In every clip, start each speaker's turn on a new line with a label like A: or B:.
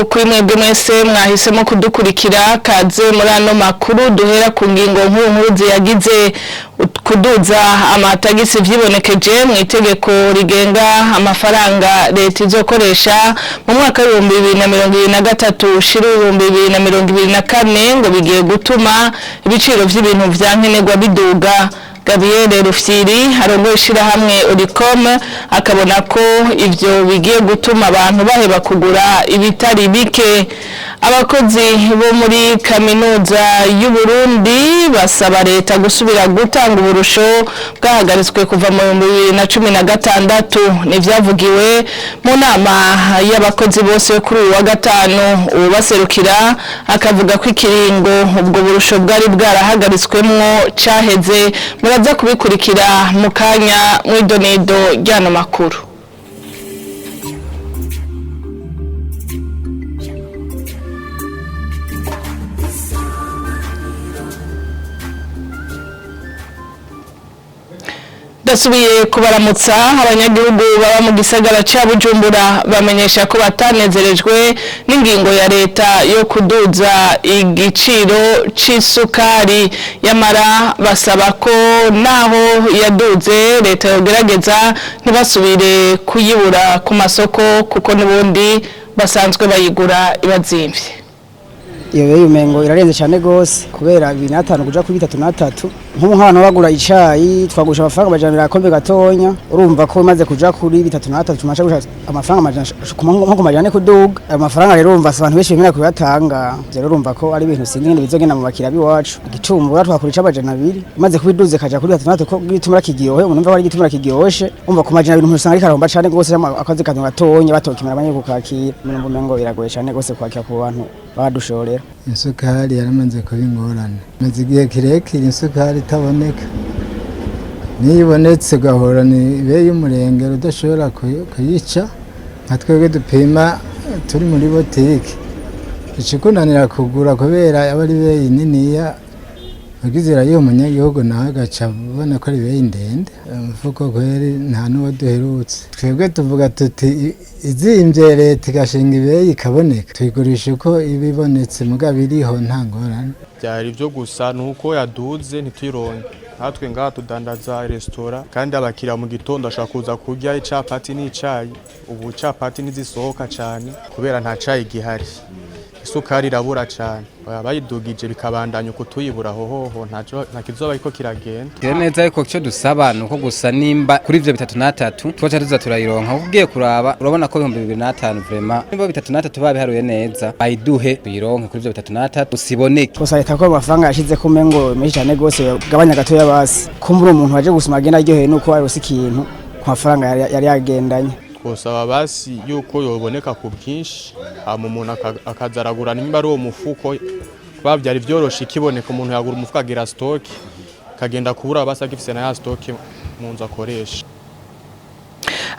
A: Kuri mwebwe mwese mwahisemo kudukurikira, kaze muri ano makuru duhera ku ngingo nkuru ziyagize. Kuduza amatagisi vyibonekeje mu itegeko rigenga amafaranga leta izokoresha mu mwaka w'2023 ushira 2024 ngo bigiye gutuma ibiciro vy'ibintu vya nkenerwa biduga. Gabriel Rufyiri arongoye ishirahamwe Oricom akabona ko ivyo bigiye gutuma abantu baheba kugura ibitari bike. Abakozi bo muri Kaminuza y'u Burundi basaba leta gusubira gutanga uburusho bwahagaritswe kuva mu 2016. Nivyavugiwe mu nama y'abakozi bose yo kuri uyu wa gatanu. Uwubaserukira akavuga ko ikiringo ubwo burusho bwari bwarahagaritswemwo caheze. Muraza kubikurikira mu kanya mw'idonido ry'ano makuru. Ndasubiye kubaramutsa. Abanyagihugu baba mu gisagara ca Bujumbura bamenyesha ko batanezerejwe n'ingingo ya leta yo kuduza igiciro c'isukari. Yamara basaba ko naho yaduze, leta yogerageza ntibasubire kuyibura ku masoko, kuko n'ubundi basanzwe bayigura ibazimvye.
B: Iyo beyi umengo irarenze cyane gose, kubera 25 kuja kuri 33. Nk'ubu nk'abantu bagura icayi twagurisha amafaranga 200 akombe gatonya. Urumva ko imaze kuja kuri 33, tumaze gusha amafaranga 400, nko ku 400 kuduga. Ayo mafaranga rero urumva abantu benshi bemera kuyatanga. Rero urumva ko ari ibintu sinzi ngene bizogenda mu bakiriya biwacu. Igitumbura twakura ica 200, imaze kubiduze kaja kuri 33, ko gitumura kigiyohe. Umuntu umva ko ari igitumura kigiyoshe, umva ku 200 umuntu usanga ariko arahomba cane gose. Akazi kantu gatonya batokimera abanye kukakira. Umuntu umengo biragoye cane gose kwakira ku bantu badushorera.
C: Isukari yaramaze kuba ingorane, maze igihe kirekire isukari itaboneka. Niyo ibonetse ugahura ni ibe y'umurengero, udashobora kuyica. Nka twebwe dupima turi muri botike, ikikunanira kugura kubera aba ari beyi niniya. Ugize irayiha umunyagihugu, nawe agaca abona ko ari beyi ndende. Umufuko kweri nta n'uwo duherutse. Twebwe tuvuga tuti izimbye, leta igashinga ibeyi ikaboneka, tuyigurisha uko iba ibonetse, mugabo iriho nta ngorane.
D: Byari ibyo gusa, ni uko yaduze ntituyironke. Natwe ngaha tudandaza resitora, kandi abakiriya mu gitondo ashobora kuza kurya icapati n'icayi. Ubu capati ntizisohoka cyane kubera nta cayi gihari, isukari irabura cyane. Bayidugije bikabandanya uko tuyibura, hohoho nta kizoba ariko kiragenda.
E: Rero neza, ariko icyo dusaba ni uko gusa nimba kuri ivyo 33 twoca tuza turayironka, kuko ugiye kuraba urabona ko 2005 vraiment, nimba 33 babiharuye neza, bayiduhe tuyironke kuri ivyo 33 usiboneke.
B: Gusa leta ko amafaranga yashize ko umengo menshi cyane gose, gabanya gatoya basi, kumbura umuntu waje gusuma agenda aryohewe nuko arose ikintu ku mafaranga yari yagendanye.
D: Twosaba basi yuko yoboneka ku bwinshi, hama umuntu akaza aragura nimba ari uwo mufuko. Kuba byari byoroshe ikiboneka, umuntu yagura umufuko agira stock, akagenda kubura basi agifise na ya stock mu nzu akoresha.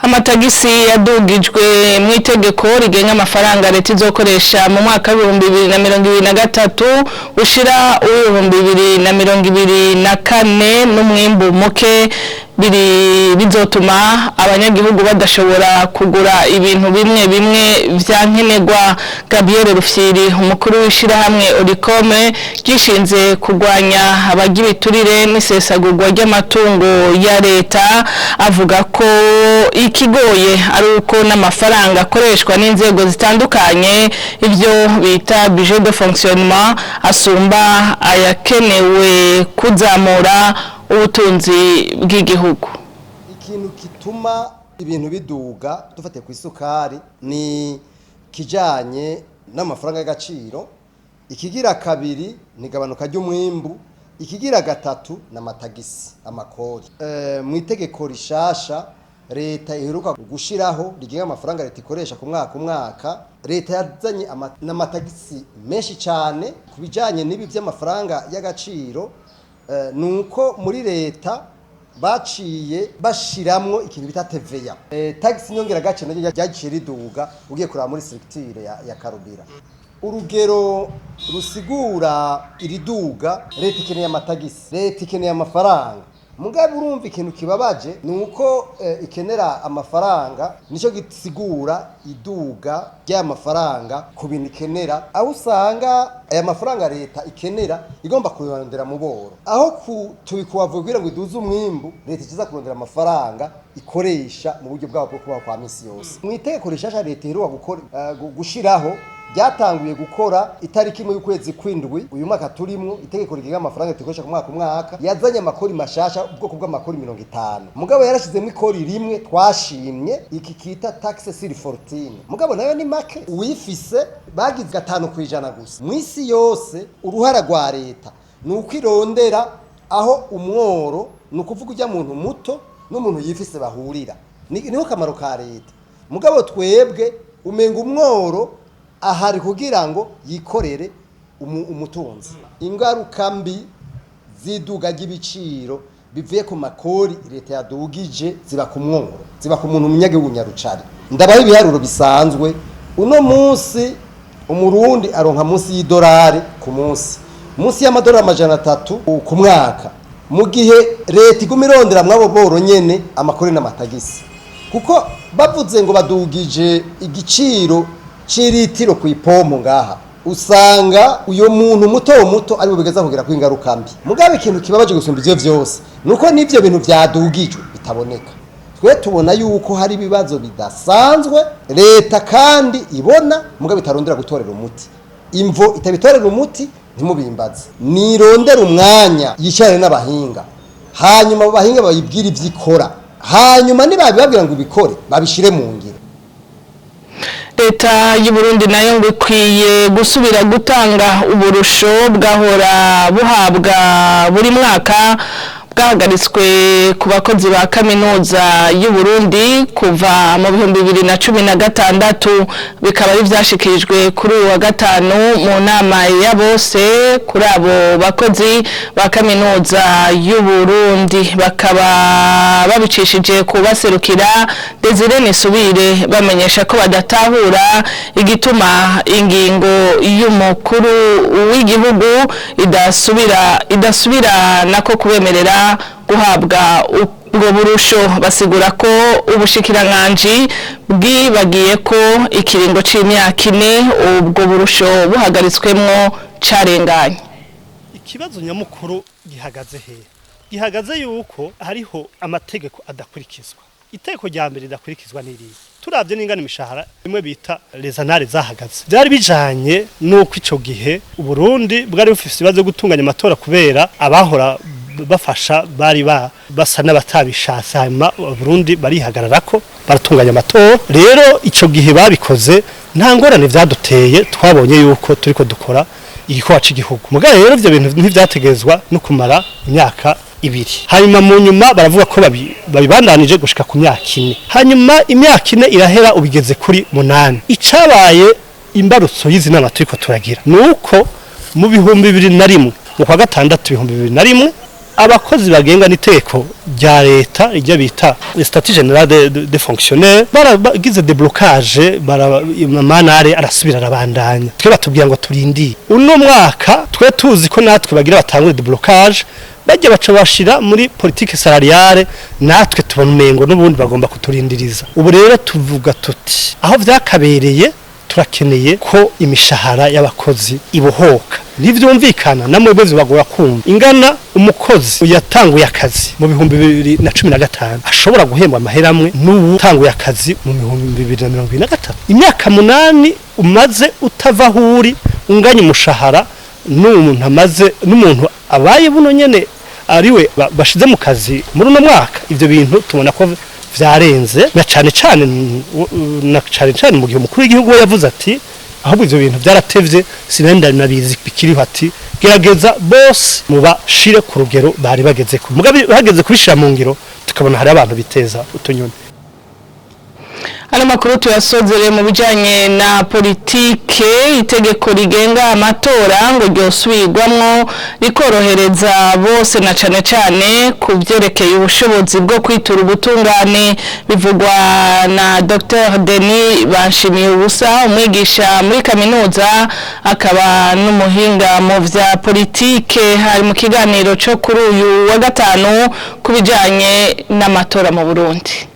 A: Amatagisi yadugijwe mu itegeko rigenga amafaranga leta izokoresha mu mwaka w'2023 ushira uw'ibihumbi 2024 n'umwimbu muke biri bizotuma abanyagihugu badashobora kugura ibintu bimwe bimwe vya nkenerwa. Gabriel Rufyiri, umukuru w'ishirahamwe Oricome ryishinze kurwanya abagira ibiturire n'isesagurwa ry'amatungo ya leta, avuga ko ikigoye ari uko n'amafaranga akoreshwa n'inzego zitandukanye, ibyo bita budget de fonctionnement, asumba ayakenewe kuzamura ubutunzi bw'igihugu.
F: Ikintu gituma ibintu biduga, dufatiye ku isukari, ni kijanye n'amafaranga y'agaciro. Ikigira kabiri ni igabanuka ry'umwimbu. Ikigira gatatu ni amatagisi, amakori. Mu itegeko rishasha leta iheruka gushiraho rigenga amafaranga leta ikoresha ku mwaka umwaka, leta yazanye n'amatagisi menshi cyane ku bijanye n'ibi by'amafaranga y'agaciro. Nuko muri leta baciye bashiramwo ikintu bita TVA, tax nyongeragaciro, naryo ryaciye riduga. Ugiye kuraba muri structure ya karubira, urugero rusigura iriduga, leta ikeneye amatagisi, leta ikeneye amafaranga. Mugabe urumva ikintu kibabaje ni uko ikenera amafaranga, nicyo gisigura iduga ry'aya mafaranga ku bintu ikenera, aho usanga aya mafaranga leta ikenera igomba kuyarondera mu boro, aho tubikubavuga kugira ngo iduze umwimbu, leta ikiza kurondera amafaranga ikoresha mu buryo bwabo bwo kubaho kwa misi yose. Mu itegeko rishasha leta iheruka gushiraho ryatanguye gukora itariki imwe y'ukwezi kw'indwi uyu mwaka turimwo, itegeko rigenga amafaranga dukoresha ku mwaka umwaka, yazanye amakori mashasha, ubwoko bw'amakori 50. Mugabo yarashizemo ikori rimwe twashimye, iki kita taxe sur fortune, mugabo nayo ni make, uwifise bagize 5% gusa. Mu isi yose uruhara rwa leta ni uko irondera aho umworo, ni ukuvuga ujya muntu muto n'umuntu yifise bahurira, niho kamaro ka leta. Mugabo twebwe umenga umworo ahari kugira ngo yikorere umutunzi. Ingaruka mbi z'iduga ry'ibiciro bivuye ku makori leta yadugije ziba ku mworo, ziba ku muntu umunyagihugu nyarucari. Ndabaho ibiharuro bisanzwe, uno munsi umurundi aronka munsi y'idolari ku munsi, munsi y'amadolari 300 ku mwaka, mu gihe leta iguma irondera mwabo boro nyene amakori n'amatagisi, kuko bavuze ngo badugije igiciro ciritiro ku ipompo ngaha, usanga uyo muntu muto muto ari bugeza kugira ku ingaruka mbi. Mugabe ikintu kibabaje gusumba ivyo vyose nuko nivyo bintu vyadugijwe bitaboneka. Twe tubona yuko hari ibibazo bidasanzwe leta kandi ibona, mugabe itarondera gutorera umuti. Imvo itabitorera umuti ntimubimbaze, nirondera umwanya yicarane n'abahinga, hanyuma abo bahinga bayibwira ivyikora, hanyuma nibabibabwira ngo ibikore babishire mu ngiro.
A: Leta y'u Burundi nayo ngo ikwiye gusubira gutanga uburusho bwahora buhabwa buri mwaka, bwahagaritswe ku bakozi ba kaminuza y'u Burundi kuva mu 2016, bikaba ari vyashikirijwe kuri uyu wa gatanu mu nama ya bose kuri abo bakozi ba kaminuza y'u Burundi, bakaba babicishije kubaserukira Desire Nisubire, bamenyesha ko badatahura igituma ingingo y'umukuru w'igihugu idasubira nako kubemerera guhabwa ubwo burusho. Basigura ko ubushikiranganji bwibagiye ko ikiringo c'imyaka 4 ubwo burusho buhagaritswemwo carenganye.
G: Ikibazo nyamukuru gihagaze he? Gihagaze yuko hariho amategeko adakurikizwa. Itegeko rya mbere ridakurikizwa n'iriya, turavye n'ingana imishahara imwe bita les annales zahagaze, byari bijanye nuko ico gihe Uburundi bwari bufise ibibazo gutunganya amatora kubera abahora bafasha bari basa n'abatabishatse, hanyuma Burundi barihagararako baratunganya amatora. Rero ico gihe babikoze nta ngorane vyaduteye, twabonye yuko turiko dukora igikorwa c'igihugu. Mugabo rero ivyo bintu ntivyategezwa no kumara imyaka 2. Hanyuma mu nyuma baravuga ko babibandanije gushika ku myaka 4. Hanyuma imyaka 4 irahera ubigeze kuri 8. Icabaye imbarutso y'izi nama turiko turagira nuko mu 2001 mu kwa gatandatu 2001 abakozi bagenga n'iteko rya leta iryo bita statut général de fonctionnaire baragize déblocage, manare arasubira arabandanya. Twe batubwira ngo turindiye uno mwaka, twe tuzi ko natwe bagira batangure déblocage, bajya baca bashira muri politique salariale, natwe tubona umengo n'ubundi bagomba kuturindiriza. Ubu rero tuvuga tuti aho vyakabereye turakeneye ko imishahara y'abakozi ibohoka. Ntivyumvikana namwe bose bagora kumva ingana umukozi yatanguye akazi mu 2015 ashobora guhembwa amahera amwe n'ubu tanguye akazi mu 2023. Imyaka 8 umaze utava huri unganya umushahara n'umuntu amaze n'umuntu abaye buno nyene ariwe bashize mu kazi muri uno mwaka. Ivyo bintu tubona ko vyarenze, na cane cane mu gihe umukuru w'igihugu yavuze ati ahubwo ivyo bintu vyaratevye sinenda nabizi bikiriho, ati gerageza bose mubashire ku rugero bari bageze ku mugabe, bageze kubishira mu ngiro tukabona hari abantu biteza utunyoni.
A: Ano makuru tuyasozere mu bijanye na politike. Itegeko rigenga amatora ngo ryosubirwamwo rikorohereza bose, na cane cane ku vyerekeye ubushobozi bwo kwitura ubutungane, bivugwa na Dr Denis Banshimiye-Ubusa, umwigisha muri kaminuza akaba n'umuhinga mu vya politike. Hari mu kiganiro co kuri uyu wa gatanu ku bijanye n'amatora mu Burundi.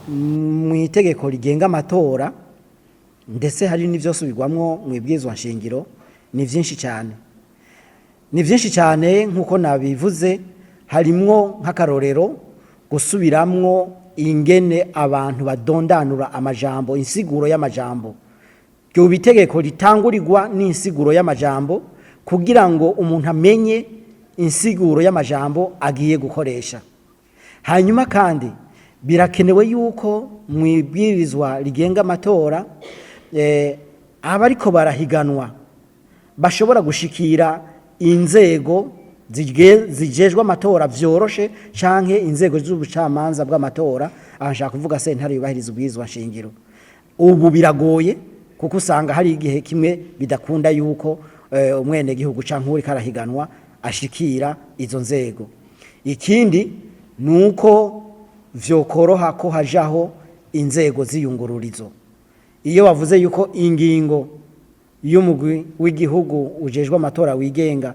H: Mu itegeko rigenga amatora, ndetse hari n'ivyosubirwamwo mu ibwirizwa nshingiro, ni vyinshi cyane, ni vyinshi cyane. Nk'uko nabivuze, harimwo nk'akarorero gusubiramwo ingene abantu badondanura amajambo, insiguro y'amajambo. Ryoba itegeko ritangurirwa n'insiguro y'amajambo kugira ngo umuntu amenye insiguro y'amajambo agiye gukoresha. Hanyuma kandi birakenewe yuko mu ibwirizwa rigenga amatora abariko barahiganwa bashobora gushikira inzego zijejwe amatora vyoroshe, canke inzego z'ubucamanza bw'amatora. Aha nshaka kuvuga sentare yubahiriza ubwirizwa nshingiro. Ubu biragoye kuko usanga hari igihe kimwe bidakunda yuko umwenegihugu canke uwuriko arahiganwa ashikira izo nzego. Ikindi ni uko vyokoroha ko hajaho inzego z'iyungururizo. Iyo bavuze yuko ingingo y'umugwi w'igihugu ujejwe amatora wigenga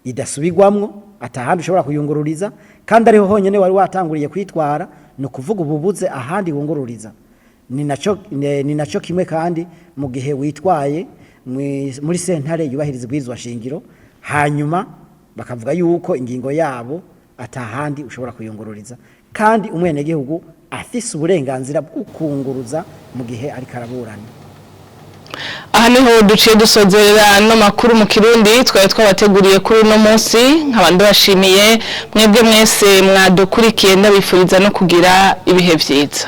H: idasubirwamwo, atahandi ushobora kuyungururiza kandi ariho honyine wari watanguriye kwitwara, ni ukuvuga ububuze ahandi wungururiza. Ni naco kimwe kandi mu gihe witwaye muri sentare yubahiriza ibwirizwa shingiro, hanyuma bakavuga yuko ingingo yabo atahandi ushobora kuyungururiza, kandi umwenegihugu afise uburenganzira bwo kunguruza mu gihe ariko araburana.
A: Aha niho duciye dusozerera no makuru mu Kirundi twari twabateguriye kuri uno munsi. Nkaba ndabashimiye mwebwe mwese mwadukurikiye, ndabifuriza no kugira ibihe vyiza.